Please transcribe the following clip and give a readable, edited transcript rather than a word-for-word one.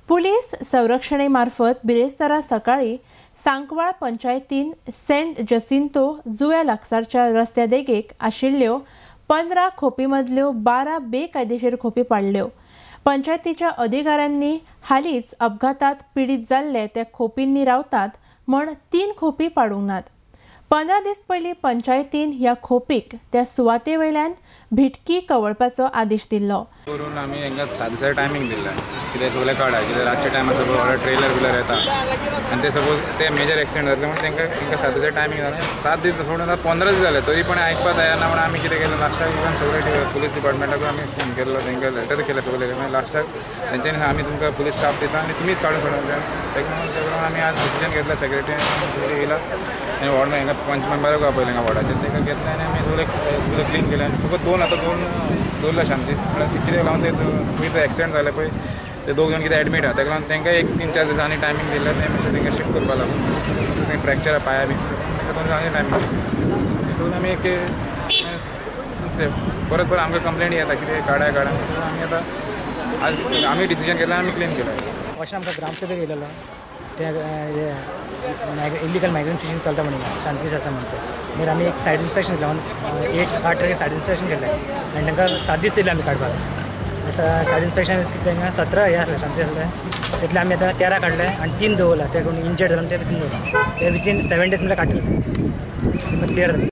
Police संरक्षणे मार्फत बिरेस्तारा सकाळी सांकवाळ पंचायतीन सेंट जसिंतो जुव्या लागसारच्या रस्त्या देगेक आशिल्ल्यो 15 खोपी मदल्यो 12 बेकायदेशीर खोपी पाडल्यो। पंचायतीच्या अधिकाऱ्यांनी हालींच अपघातात पिडीत जाल्ले त्या खोपींनी रावतात म्हण 3 खोपी पाडूंक नात। 15 दीस पयलीं पंचायतीन ह्या खोपीक त्या सुवाते वयल्यान भिटकी कवळपाचो आदेश दिल्लो। करून आमी हांकां 7 दिसा टायमींग दिल्लें, कितें सगळें काडा, कितें रातच्या टायमार सगळो व्हडलो ट्रेलर बिलर येता आनी ते सपोज ते मेजर एक्सिडंट जातले म्हणून तांकां 7 दिसा टायमींग जालें। 7 दीस सोडून आतां 15 दीस जाले तरी पण आयकपा तयार ना म्हणून आमी कितें केलें, लास्टाक इवन सगळे पुलीस डिपार्टमेंटाक आमी फोन केल्लो, तांकां लेटर केलें सगळें। मागीर लास्टाक तेंच्यांनी आमी तुमकां पुलीस स्टाफ दिता आनी तुमीच काडून सोडून ताका लागून सगळें आमी आज डिसिजन घेतला। सेक्रेटरी सगळें येयला आनी वॉर्ड हांगा पंच मेंबराक आपयलें हांगा वॉर्डाचेर, तांकां घेतलें आनी आमी सगळें सगळें क्लीन केलें आनी फकत 2 आतां 2 दवरला शांती। म्हळ्यार कितें लागून ते पयलीं एक्सिडंट जाले पळय ते 2 जाण कितें एडमीट आहा, ताका लागून तांकां 1 3-4 दिसांनी टायमींग दिल्लें, तें मातशें तांकां शिफ्ट करपा लागून तांकां फ्रॅक्चर आहा पांया बी, तांकां 2 दिसांनी टायमींग दिलें। सगळें आमी एक परत परत आमकां कंप्लेनी येता कितें काडा काडा, आमी आतां आज आमी डिसिजन घेतलें, आमी क्लीन केलें। अशें आमकां ग्रामसभेक येयलेलो ते इलिगल मायग्रंट फिशींग चलता म्हणून शांतीस आसा म्हणटा, मागीर आमी एक सायड इन्स्पेक्शन केलें, 8 तारखेर सायड इन्स्पेक्शन केलें आनी तांकां 7 दीस दिले आमी काडपाक। सायड इन्स्पेक्शन कितले हांगा 17 हे आसले शांती आसले, तितले आमी आतां 13 काडले आनी 3 दवरला, ते कोण इंजर्ड जावन ते 3 दवरला, ते विथीन 7 डेज म्हळ्यार काडटले, क्लियर जालें।